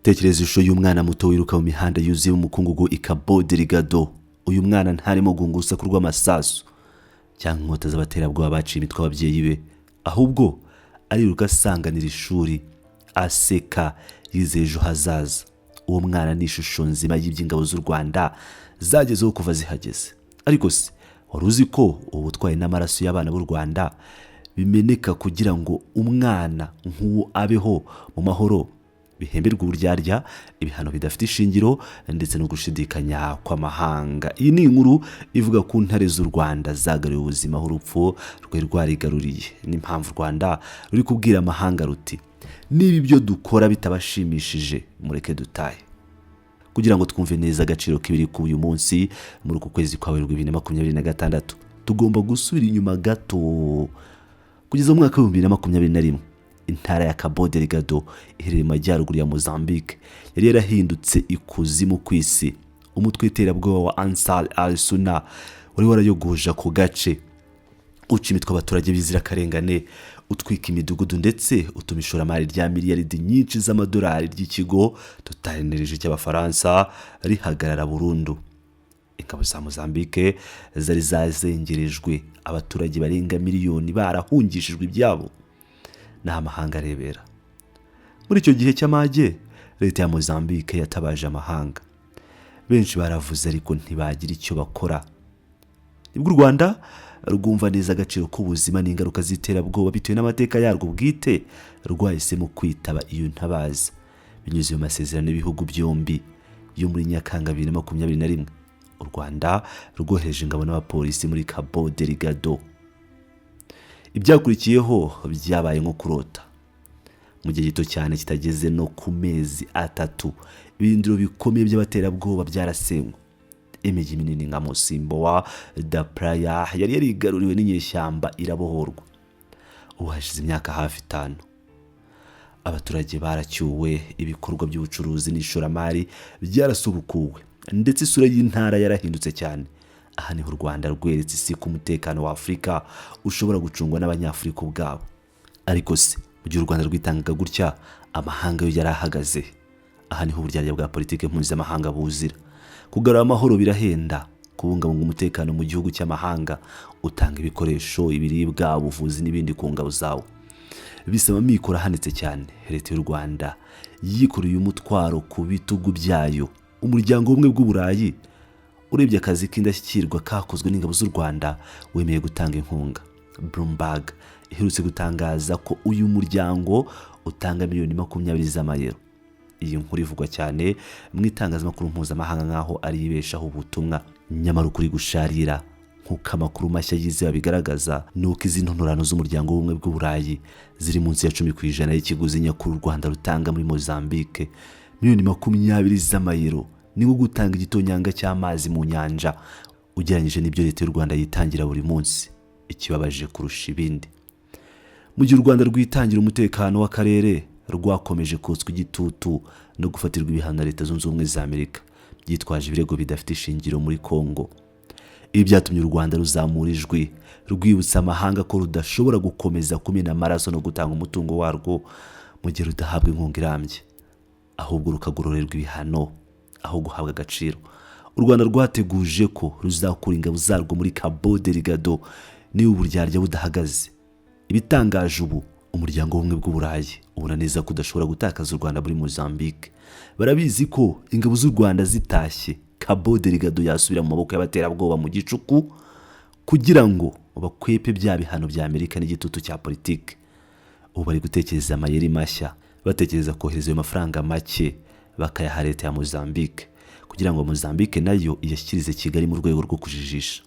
Tekereza ishusho y'umwana muto wiruka mu mihanda yuzuye umukungugu i Cabo Delgado. Uyu mwana ntarimo guhunga urusaku rw'amasasu cyangwa inkota z'abaterabwoba baciye imitwe ababyeyi be, ahubwo ariruka asanganira ishuri, aseka, yizeye ejo hazaza. Uwo mwana ni ishusho nzima y'iby'ingabo z'u Rwanda zagezeho kuva zihageze. Ariko se wari uzi ko ubu butwaye n'amaraso y'abana b'u Rwanda bimeneka kugira ngo umwana nk'uwo abeho mu mahoro, bihemberwa uburyarya, ibihano bidafite ishingiro ndetse no gushidikanya kw'amahanga? Iyi ni inkuru ivuga ku ntare z'u Rwanda zagaruye ubuzima aho urupfu rwari rwarigaruriye, n'impamvu u Rwanda ruri kubwira amahanga ruti: "Niba ibyo dukora bitabashimishije, mureke dutahe." Kugira ngo twumve neza agaciro k'ibiri ku uyu munsi, muri uku kwezi kwa Werurwe 2026, tugomba gusubira inyuma gato kugeza mu mwaka wa 2021. Intara ya Cabo Delgado iherereye mu majyaruguru ya Mozambique yari yarahindutse ikuzimu ku isi. Umutwe w'iterabwoba wa Ansar al Suna wari warayogoje ako gace, uca imitwe abaturage b'inzirakarengane, utwika imidugudu, ndetse utuma ishoramari rya miliyaridi nyinshi z'amadolari ry'ikigo Total Energies cy'Abafaransa rihagarara burundu. Ingabo za Mozambique zari zazengerejwe, abaturage barenga miliyoni barahungishijwe ibyabo n'amahanga arebera. Muri icyo gihe cy'amage, leta ya Mozambique yatabaje amahanga. Benshi baravuze ariko ntibagira icyo bakora. Nibwo u Rwanda rwumva neza agaciro k'ubuzima n'ingaruka z'iterabwoba bitewe n'amateka yarwo bwite, rwahisemo kwitaba iyo ntabaza binyuze mu masezerano y'ibihugu byombi yo muri Nyakanga 2021. U Rwanda rwohereje ingabo n'abapolisi muri Cabo Delgado. Ibyakurikiyeho byabaye nko kurota. Mu gihe gito cyane kitageze no ku mezi 3, ibirindiro bikomeye by'abaterabwoba byarasenywe. Imijyi minini nka Mocimboa da Praia yari yarigaruriwe n'inyeshyamba irabohorwa. Ubu hashize imyaka hafi 5. Abaturage baracyuwe, ibikorwa by'ubucuruzi n'ishoramari byarasubukuwe, ndetse isura y'intara yarahindutse cyane. Aha niho u Rwanda rweretse isi ko umutekano wa Afurika ushobora gucungwa n'Abanyafurika ubwabo. Ariko se mu gihe u Rwanda rwitangaga gutya, amahanga yo yari ahagaze? Aha niho uburyarya bwa politiki mpuzamahanga buzira. Kugarura amahoro birahenda. Kubungabunga umutekano mu gihugu cy'amahanga, utanga ibikoresho, ibiribwa, ubuvuzi n'ibindi ku ngabo zawe, bisaba amikoro ahanitse cyane. Leta y'u Rwanda yikoreye umutwaro ku bitugu byayo. Umuryango w'Ubumwe bw'Uburayi urebye akazi k'indashyikirwa kakozwe n'ingabo z'u Rwanda, wemeye gutanga inkunga. Bloomberg iherutse gutangaza ko uyu muryango utanga miliyoni 20 z'amayero. Iyi nkuru ivugwa cyane mu itangazamakuru mpuzamahanga nk'aho ari ibeshaho ubutumwa, nyamara ukuri gusharira, nk'uko amakuru mashya yizewe abigaragaza, ni uko izi ntontorano z'Umuryango w'Ubumwe bw'Uburayi ziri munsi ya 10% y'ikiguzi nyakuri u Rwanda rutanga muri Mozambique. Miliyoni 20 z'amayero ni nko gutanga igitonyanga cy'amazi mu nyanja ugereranyije n'ibyo leta y'u Rwanda yitangira buri munsi. Ikibabaje kurusha ibindi, mu gihe u Rwanda rwitangira umutekano w'akarere, rwakomeje kotswa igitutu no gufatirwa ibihano na Leta Zunze Ubumwe za Amerika, byitwaje ibirego bidafite ishingiro muri Congo. Ibi byatumye u Rwanda ruzamura ijwi, rwibutsa amahanga ko rudashobora gukomeza kumena amaraso no gutanga umutungo warwo mu gihe rudahabwa inkunga irambye, ahubwo rukagororerwa ibihano aho guhabwa agaciro. U Rwanda rwateguje ko ruzakura ingabo zarwo muri Cabo Delgado niba uburyarya budahagaze. Ibitangaje ubu, Umuryango w'Ubumwe bw'Uburayi ubona neza ko udashobora gutakaza u Rwanda muri Mozambique. Barabizi ko ingabo z'u Rwanda zitashye, Cabo Delgado yasubira mu maboko y'abaterabwoba mu gicuku, kugira ngo bakwepe bya bihano bya Amerika n'igitutu cya politiki. Ubu bari gutekereza amayeri mashya, batekereza kohereza ayo mafaranga make bakayaha leta ya Mozambique kugira ngo Mozambique nayo iyashyikirize Kigali mu rwego rwo kujijisha.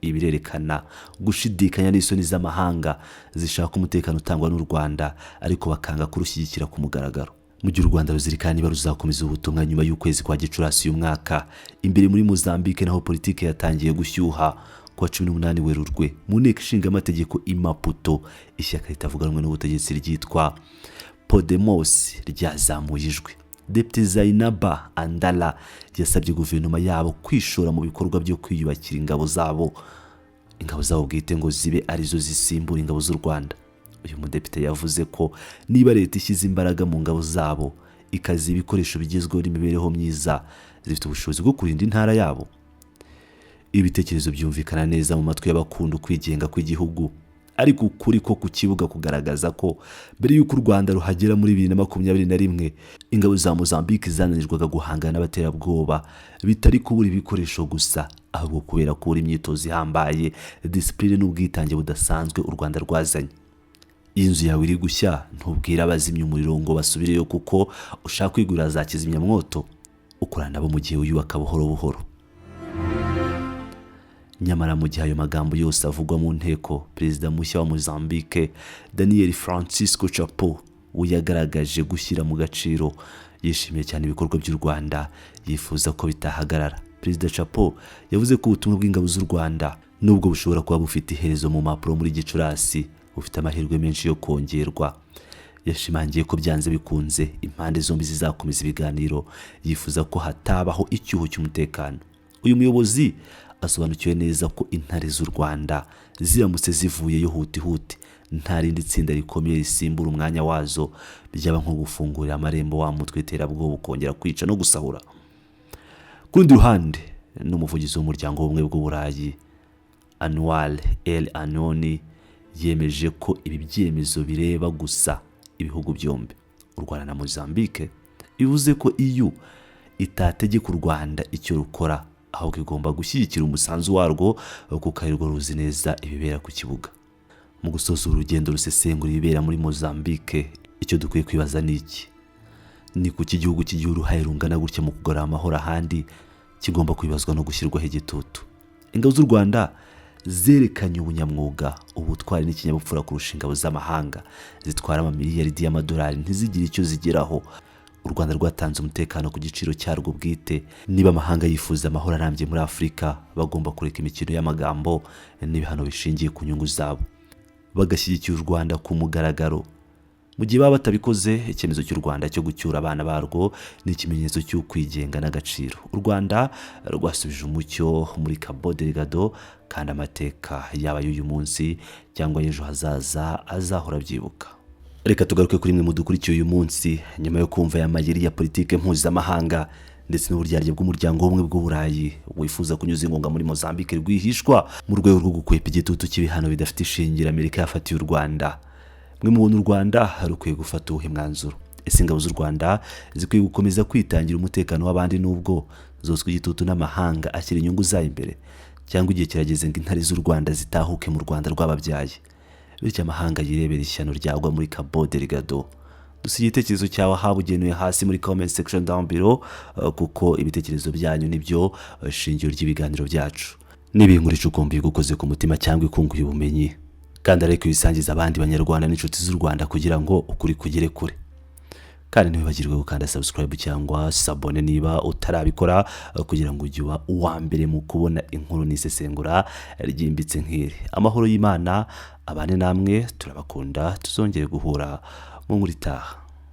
Ibi birerekana gushidikanya n'isoni z'amahanga zishaka umutekano utangwa n'u Rwanda ariko bakanga kurushyigikira ku mugaragaro. Mu gihe u Rwanda ruzirikana niba ruzakomeza ubutumwa nyuma y'ukwezi kwa Gicurasi uyu mwaka, imbere muri Mozambique naho politiki yatangiye gushyuha. Kuwa 18 Werurwe, mu Nteko Ishinga Amategeko i Maputo, ishyaka ritavuga rumwe n'ubutegetsi ryitwa Podemos ryazamuye ijwi. Depite Zainaba Andala yasabye guverinoma yabo kwishora mu bikorwa byo kwiyubakira ingabo zabo bwite ngo zibe arizo zisimbura ingabo z'u Rwanda. Uyu mudepite yavuze ko niba leta ishyize imbaraga mu ngabo zabo, ikazi ibikoresho bigezweho n'imibereho myiza, zifite ubushobozi bwo kurinda intara yabo? Ibitekerezo byumvikana neza mu matwi y'abakunda ukwigenga kw'igihugu, ariko ukuri ko ku kibuga kugaragaza ko mbere y'uko u Rwanda ruhagera muri 2021, ingabo za Mozambique zananirwaga guhangana n'abaterabwoba, bitari kubura ibikoresho gusa, ahubwo kubera kubura imyitozo ihambaye, disipurine n'ubwitange budasanzwe u Rwanda rwazanye. Iyo inzu yawe iri gushya, ntubwira abazimya umuriro ngo basubireyo kuko ushaka kwigurira za kizimyamwoto. Ukorana nabo mu gihe wiyubaka buhoro buhoro. Nyamara mu gihe ayo magambo yose avugwa mu nteko, perezida mushya wa Mozambique, Daniel Francisco Chapo, we yagaragaje gushyira mu gaciro. Yishimiye cyane ibikorwa by'u Rwanda, yifuza ko bitahagarara. Perezida Chapo yavuze ko ubutumwa bw'ingabo z'u Rwanda, nubwo bushobora kuba bufite iherezo mu mpapuro muri Gicurasi, bufite amahirwe menshi yo kongerwa. Yashimangiye ko byanze bikunze impande zombi zizakomeza ibiganiro, yifuza ko hatabaho icyuho cy'umutekano. Uyu muyobozi asobanukiwe neza ko intare z'u Rwanda ziramutse zivuyeyo hutihuti, nta rindi tsinda rikomeye risimbura umwanya wazo, byaba nko gufungurira amarembo wa mutwe w'iterabwoba ukongera kwica no gusahura. Ku rundi ruhande, n'umuvugizi w'Umuryango w'Ubumwe bw'Uburayi, Anwar El Anoni, yemeje ko ibi byemezo bireba gusa ibihugu byombi, u Rwanda na Mozambique. Bivuze ko EU itategeka u Rwanda icyo rukora, ahubwo igomba gushyigikira umusanzu warwo, kuko arirwo ruzi neza ibibera ku kibuga. Mu gusoza urugendo rusesengura ibibera muri Mozambique, icyo dukwiye kwibaza ni iki: ni kuki igihugu kigira uruhare rungana gutya mu kugarura amahoro ahandi kigomba kwibazwa no gushyirwaho igitutu? Ingabo z'u Rwanda zerekanye ubunyamwuga, ubutwari n'ikinyabupfura kurusha ingabo z'amahanga zitwara amamiliyaridi y'amadolari ntizigire icyo zigeraho. U Rwanda rwatanze umutekano ku giciro cyarwo bwite. Niba amahanga yifuza amahoro arambye muri Afurika, bagomba kureka imikino y'amagambo n'ibihano bishingiye ku nyungu zabo, bagashyigikira u Rwanda ku mugaragaro. Mu gihe baba batabikoze, icyemezo cy'u Rwanda cyo gucyura abana barwo ni ikimenyetso cy'ukwigenga n'agaciro. U Rwanda rwasubije umucyo muri Cabo Delgado, kandi amateka, yaba y'uyu munsi cyangwa y'ejo hazaza, azahora abyibuka. Reka tugaruke kuri mwe mudukurikiye uyu munsi. Nyuma yo kumva aya mayeri ya politike mpuzamahanga ndetse n'uburyarya bw'Umuryango w'Ubumwe bw'Uburayi wifuza kunyuza inkunga muri Mozambique rwihishwa mu rwego rwo gukwepa igitutu cy'ibihano bidafite ishingiro Amerika yafatiye u Rwanda, mwe mubona u Rwanda rukwiye gufata uwuhe mwanzuro? Ese ingabo z'u Rwanda zikwiye gukomeza kwitangira umutekano w'abandi nubwo zotswa igitutu n'amahanga ashyira inyungu zayo imbere, cyangwa igihe kirageze ngo intare z'u Rwanda zitahuke mu Rwanda rwababyaye, bityo amahanga yirebera ishyano ryagwa muri Cabo Delgado? Dusiga igitekerezo cyawe ahabugenewe hasi muri comment section down below, kuko ibitekerezo byanyu nibyo shingiro ry'ibiganiro byacu. Niba inkuru icukumbuye igukoze ku mutima cyangwa ikunguye ubumenyi, kandi ariko ibisangiza abandi Banyarwanda n'inshuti z'u Rwanda kugira ngo ukuri kugere kure. Kandi ntiwibagirwe gukanda subscribe cyangwa s'abonner niba utarabikora, kugira ngo ujye uba uwa mbere mu kubona inkuru n'isesengura ryimbitse nk'iri. Amahoro y'Imana abane namwe, turabakunda, tuzongere guhura mu nkuru itaha.